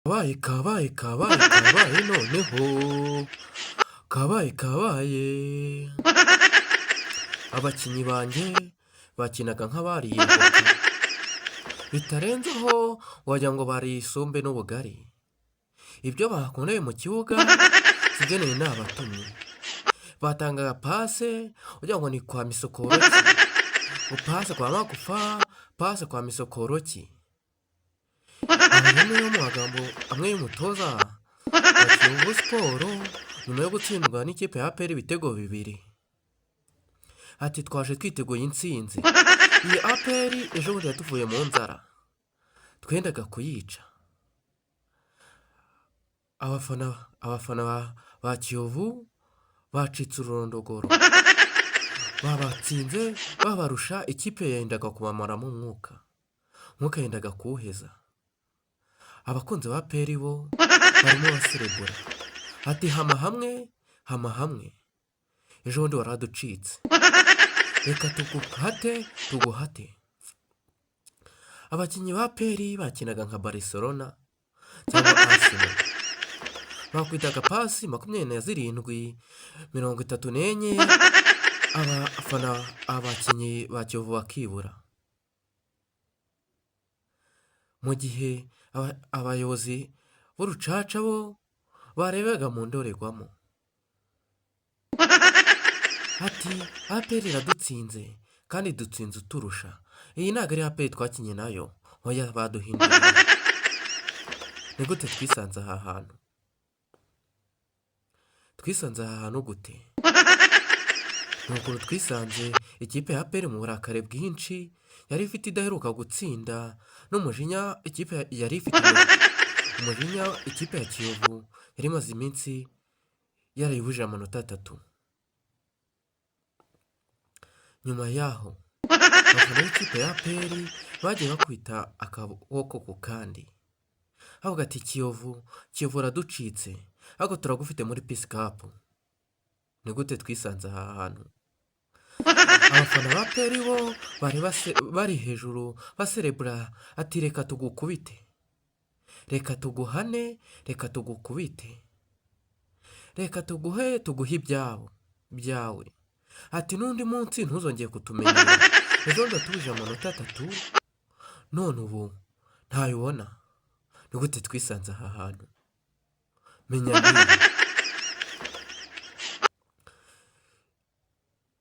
Kabaye kabaye kabaye kabaye noneho kabaye kabaye. Abakinnyi banjye bakinaga nk'abariye voka, bitarenzeho wagira ngo bariye isombe n'ubugari. Ibyo bakoreye mu kibuga sibyo nari nabatumye. Batangaga pase ugira ngo ni kwa misokoroki, ngo pase kwa magufa, pase kwa misokoroki. Aya niyo mu magambo amwe y'umutoza wa Kiyovu Sport nyuma yo gutsindwa n'ikipe ya APR ibitego 2. Ati twaje twiteguye intsinzi. Iyi APR ejo bundi yatuvuye mu nzara, twendaga kuyica. Abafana ba Kiyovu bacitse ururondogoro, babatsinze babarusha, ikipe yendaga kubamaramo umwuka, umwuka yendaga kuwuheza. Abakunzi ba APR bo barimo baserebura, ati hama hamwe hama hamwe, ejo bundi waraducitse, reka tuguhate tuguhate. Abakinnyi ba APR bakinaga nka Barcelona cyangwa Arsenal, bakwitaga pasi 27, 34, abafana abakinnyi ba Kiyovu bakibura. Mu gihe abayobozi b'urucaca bo barebaga mu ndorerwamo. Ati APR iradutsinze kandi dutsinze uturusha, iyi ntabwo ari APR twakinye nayo, oya baduhinduriye. Ni gute twisanze aha hantu? Twisanze aha hantu gute? Ni ukuntu twisanze ikipe ya APR mu burakari bwinshi yari ifite idaheruka gutsinda, n'umujinya ikipe yari ifite, umujinya ikipe ya Kiyovu yari imaze iminsi yarayibujije amanota 3. Nyuma yaho abafana b'ikipe ya APR bagiye bakubita akaboko ku kandi, bavuga ati Kiyovu, Kiyovu uraducitse ariko turagufite muri Peace Cup. Ni gute twisanze aha hantu? Abafana ba APR bo bari bari hejuru baserebura, ati reka tugukubite, reka tuguhane, reka tugukubite, reka tuguhe tuguhe ibyabo byawe. Ati n'undi munsi ntuzongeye kutumenyera, ejo bundi watubujije amanota 3 none ubu ntayo ubona. Ni gute twisanze aha hantu? Menya niba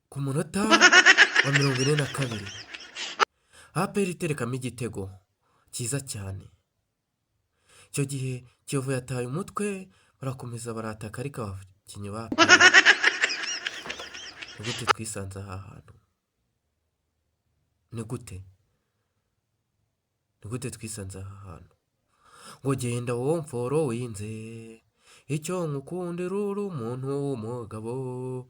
ku munota wa 42 APR iterekamo igitego cyiza cyane. Icyo gihe Kiyovu yataye umutwe, barakomeza barataka, ariko abakinnyi ba APR, ni gute twisanze aha hantu? Ni gute? Ni gute twisanze aha hantu? Ngo genda wowe mforo winze, icyo nkukundira uri umuntu w'umugabo,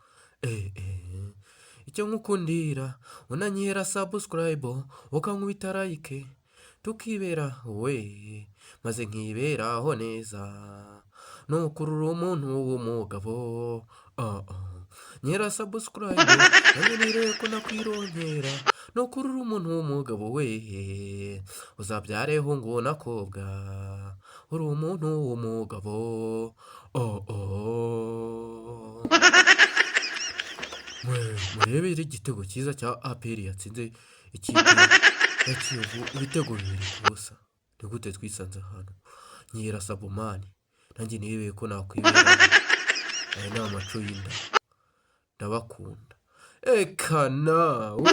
icyo nkukundira unanyihera subscribe, ukankubita like, tukibera we, maze nkiberaho neza, nukuri uri umuntu w'umugabo, nyera subscribe, nanjye nirebe ko nakwironkera, nukuri uri umuntu w'umugabo we, uzabyare hungu na kobwa, uri umuntu w'umugabo, Murebere igitego cyiza cya APR yatsinze ikipe ya Kiyovu ibitego 2 ku busa. Ni gute twisanze ahantu? Nyihera sabumani, nanjye nirebeye ko nakwibera. Aya ni amaco y'inda, ndabakunda. Eka nawe.